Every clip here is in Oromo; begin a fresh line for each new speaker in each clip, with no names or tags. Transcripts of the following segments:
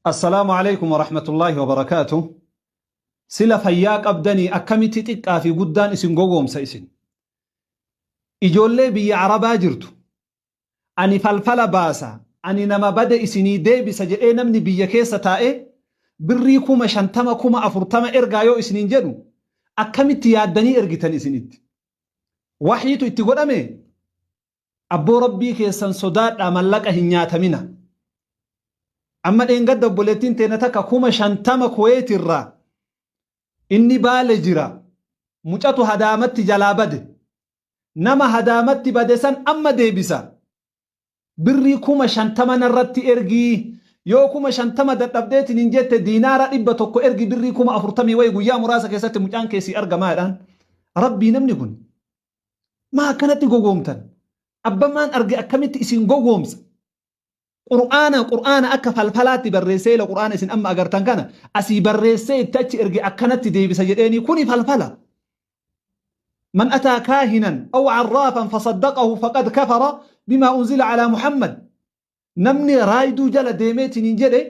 Assalaamu alaikum warahmatullaahi wabarakaatu. Sila fayyaa qabdanii akkamitti xiqqaa fi guddaan isin gowwoomsa isin. Ijoollee biyya Arabaa jirtu. Ani falfala baasa, ani nama bade isinii deebisa jedhee namni biyya keessa taa'ee birrii 50,000 40,000 ergaa yoo isiniin jedhu akkamitti yaaddanii ergitan isinitti? Waxyiitu itti godhame? Abboo Rabbii keessan sodaadhaa mallaqa hin nyaatamina. Amma dheengadda obboleettiin teena takka 50,000 Kuweet irraa inni Baale jira mucatu Hadaamatti jalaa bade. Nama Hadaamatti bade san amma deebisa. Birrii 50,000 narratti ergii yoo 50,000 dadhabdeetiin hin jette diinaara 100 ergi birrii 40,000 wayi guyyaa muraasa keessatti mucaan keessii argamaa jedhaan. Rabbii namni kun maa akkanatti gowwoomtan? Abbamaan arge akkamitti isin gowwoomsa? Qur'aana Qur'aana akka falfalaatti barreessee ila Qur'aana isin amma agartan kana asii barreessee itti achi erge akkanatti deebisa jedheeni kuni falfala. Man ataa kaahinan aw arraafan fasaddaqahu faqad kafara bimaa unzila alaa Muhammad. Namni raayduu jala deemeetiin hin jedhe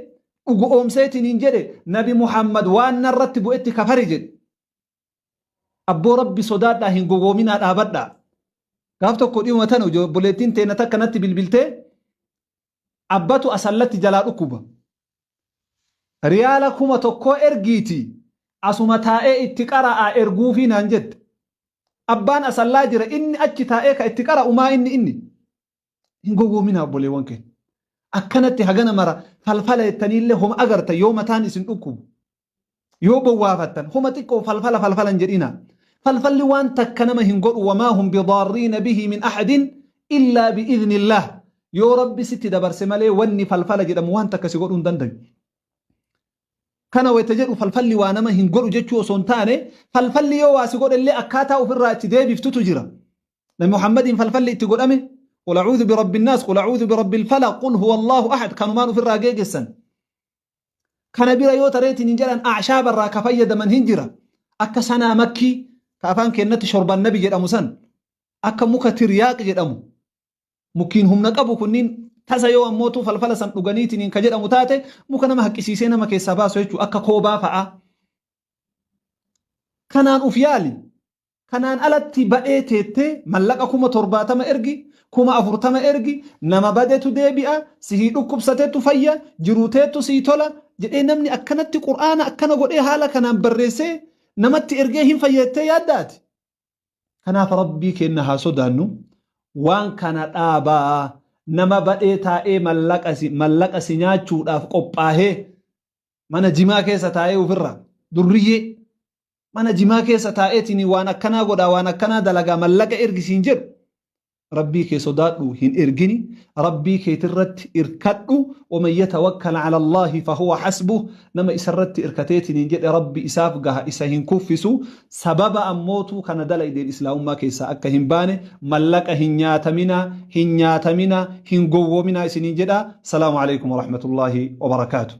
dhugoomseetiin hin jedhe Nabi Muhammad waan narratti bu'etti kafare jedhe. Abboo Rabbi sodaadhaa hin gowwoominaa dhaabadhaa. Gaaf tokko dhiyuma tana obboleettiin teena takka natti bilbiltee abbatu asallatti jalaa dhukkuba. Riyaala 1000 ergiiti asuma taa'ee itti qara'aa erguufii naan jette. Abbaan asallaa jira inni achi taa'ee ka itti qara'u maa inni inni. Hin gowwoominaa obboleewwan keenya. Akkanatti hagana mara falfala jettaniillee homa agartan yoo mataan isin dhukkubu. Yoo bowwaafattan homa xiqqoo falfala falfala hin jedhinaa. Falfalli waan takka nama hin godhu wamaa hum bidaarriina bihi min ahadin illaa bi'idhnillaah. Yoo Rabbi sitti dabarse malee wanni falfala jedhamu waan takka si godhuu hin dandayu. Kana wayita jedhu falfalli waa nama hin godhu jechuu osoo hin taane falfalli yoo waa si godhe illee akkaataa ofirraa itti deebiftutu jira. Nabi Muhammadiin falfalli itti godhame qul a'uudhu birabbi naas qul a'uudhu birabbil falaq qul huwa Allahu ahad kanumaan ofirraa geegessan. Kana bira yoo tareetiin hin jedhan a'shaaba irraa ka fayyadaman hin jira. Akka sanaa makkii ka afaan keennatti shorban nabi jedhamu san akka muka tiryaaq jedhamu mukkiin humna qabu kunniin tasa yoo ammootuu falfala san dhuganiitiin ka jedhamu taate muka nama haqqisiisee nama keessaa baasu jechuudha akka koobaa fa'aa. Kanaan uf yaali. Kanaan alatti badhee teettee mallaqa 70,000 ergi, 40,000 ergi, nama badetu deebi'a, sihii dhukkubsatetu fayya, jiruu teettu sii tola jedhee namni akkanatti Qur'aana akkana godhee haala kanaan barreessee namatti ergee hin fayya jettee yaadda ati? Kanaaf Rabbii keenna haa sodaannu, waan kana dhaabaa, nama badhee taa'ee mallaqa si mallaqa si nyaachuudhaaf qophaahee mana jimaa keessa taa'ee ufirraa durriyyee mana jimaa keessa taa'eetiin waan akkanaa godhaa waan akkanaa dalagaa mallaqa ergi siin jedhu Rabbii kee sodaadhu hin ergini Rabbii keetirratti irkadhu waman yatawakkal ala Allaahi fahuwa hasbuh nama isarratti irkateetiin hin jedhe Rabbi isaaf gaha isa hin kuffisu sababa ammootuu kana dalaydeen islaamummaa keessaa akka hin baane mallaqa hin nyaataminaa hin nyaataminaa hin gowwoominaa isiniin jedha salaamu alaikum warahmatullaahi wabarakaatu.